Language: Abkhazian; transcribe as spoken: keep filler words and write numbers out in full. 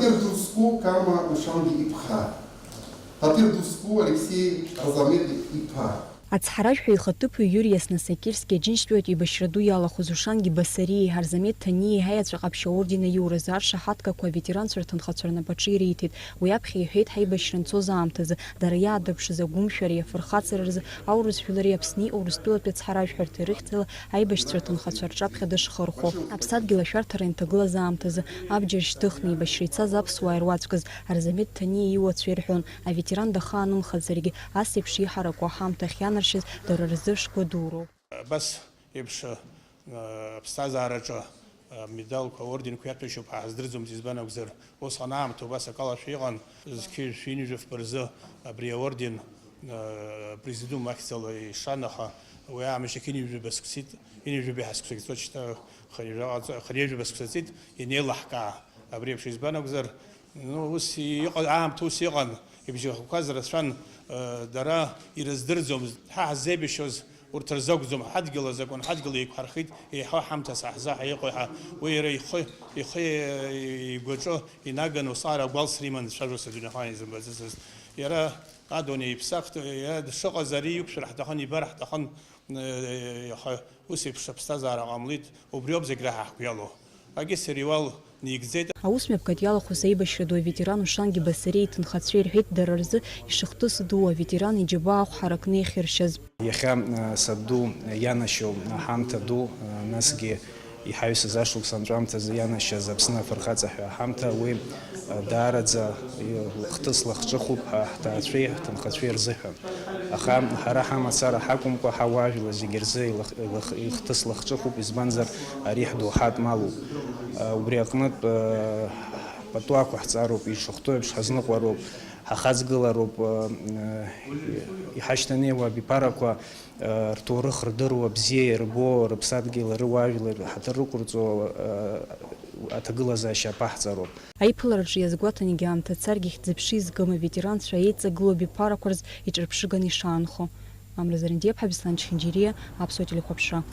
Ҭаҭыр ду зқәу Карма Ушанги иԥҳа. Ҭаҭыр ду зқәу Алексеи Арзамеҭ иԥа. Ацҳаражәҳәаҩ ихаҭыԥуаҩ Иури Аснасакирски Аџьынџьтәылатә еибашьра ду иалахәыз Ушанги Басариеи Арзамеҭ Ҭаниеи аиаҵәа ҟаԥшь аорден аиуразы аршаҳаҭгақәа аветеранцәа рҭынхацәа рнапаҿы ириҭеит. Уи аԥхьа иҳәеит, ҳаибашьра анцоз аамҭазы дара иаадырԥшыз агәымшәареи афырхаҵареи рзы аурыс жәлари Аԥсни Урыстәылатәи ацҳаражәҳәарҭеи рыхьӡала аибашьцәа рҭынхацәа рҿаԥхьа дышхырхәо. Аԥсадгьыл ашәарҭара инҭагылаз аамҭазы абџьар шьҭыхны еибашьра ицаз аԥсуаа ируаӡәкыз Арзамеҭ Ҭаниа иуацәа ирҳәон, аветеран дахаанымхазаргьы, ас еиԥш иҳараку аҳамҭа ахьианаршьаз дара рзы шкәадуроуп. Абас еиԥш, э, аԥсҭазаараҿы, э, амедалқәа, аорденқәа иаҭәашьоуп ҳәа ҳаздырӡомызт, избан акәзар, усҟан аамҭа убас акалашәа иҟан, зқьи жәшәи ҩынҩажәи фба рзы абри аорден, э, Президиум ахьӡала ишан, аха уи аамышьҭахь ҩынҩажәи фба сқәҵит, ҩынҩажәи фба ҳәа сқәҵагь ҵуеит шьҭа, хынҩажәи фба сқәҵит, ианеилаҳкаа абри еиԥш, избан акәзар, ну, ус иҟа-, аамҭа ус иҟан, ибжьахақәаз рацәан, э, дара ирыздырӡомызт, ҳа ҳаззеибашьуаз урҭ рзы акәӡам, ҳадгьыл азакәын, ҳадгьыл еиқәҳархеит, еиҳау ҳамҭас ҳзаҳа иҟоу ҳәа, уи иара ихы, ихы, э, игәаҿы инаганы усҟара агәалсра иман дцәажәоз адунеи ахаан изымбаӡацызт. Иара адунеи иԥсахт, иара дшыҟаз ари иқәшәар ҳҭахын, ибар ҳҭахын, э, аха ус еиԥш аԥсҭазаара ҟамлеит, убриоуп зегь раҳа ҳгәы иалоу. Агьы сериуал нигӡеит. Аусмҩаԥгатә иалахәыз аибашьра ду аветеран Ушанги Басариеи иҭынхацәа ирҳәеит, дара рзы ишыхҭыс ду аветеран иџьабаа ахә ҳаракны иахьыршьаз. Иахьа, э, сабду ианашьоу аҳамҭа ду, э, насгьы иҳаҩсыз ашықәс анҵәамҭазы ианашьаз Аԥсны афырхаҵа ҳәа аҳамҭа, уи, э, даараӡа, э, хҭыс лахҿыхуп ҳа ҳҭаацәеи ҳҭынхацәеи рзыҳәан. Аха ҳара ҳамацара ҳакәымкәа, ҳауаажәлар зегьы рзы илах-, илах-, ихҭыс лахҿыхуп, избанзар, ари ҳдоуҳатә малуп. Э, убри аҟнытә, э, ҳпатуқәа ҳҵароуп, ишахәҭоу еиԥш ҳазныҟәароуп, ҳахаҵгылароуп, э, э, иҳашьҭанеиуа абиԥарақәа, э, рҭоурых рдыруа, бзиа ирбо, рыԥсадгьыл, руаажәлар ҳаҭыр рықәырҵо, э, аҭагылазаашьа аԥаҳҵароуп. Аиԥылараҿы иазгәаҭан, егьа аамҭа царгьы хьӡ-ԥшьа изгым аветеранцәа еиҵагылоу абиԥарақәа рзы иҿырԥшыганы ишаанхо. Амра Зарандиаԥҳа, Беслан Чхинџьириа, Аԥсуа телехәаԥшра.